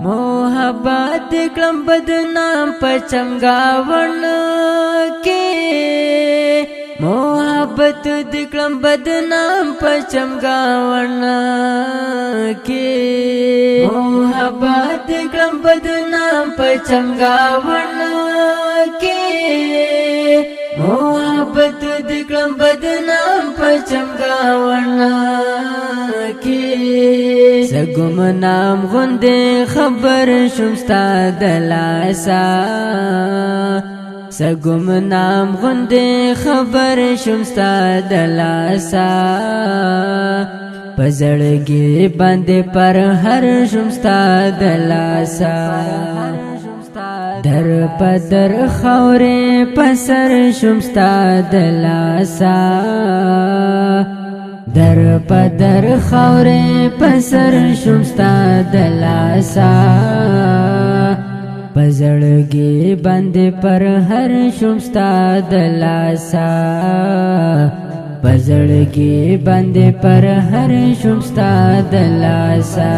محبت کړم بدنام په چمګاون کې، محبت دکړم بدنام په چمګاون کې، محبت دکړم بدنام په چمګاون کې، محبت دکړم بدنام په چمګاون کې. سګم نام غوندې خبر شوم ستا د لاسا، سګم نام غوندې خبر شوم ستا د لاسا، پزړګي باندې پر هر شوم ستا د لاسا، در پدر خورې پسر شوم ستا د لاسا، در پدر خورې پسر شوم ستا د لاسا، پزړګي باندې پر هر شوم ستا د لاسا، پزړګي باندې پر هر شوم ستا د لاسا.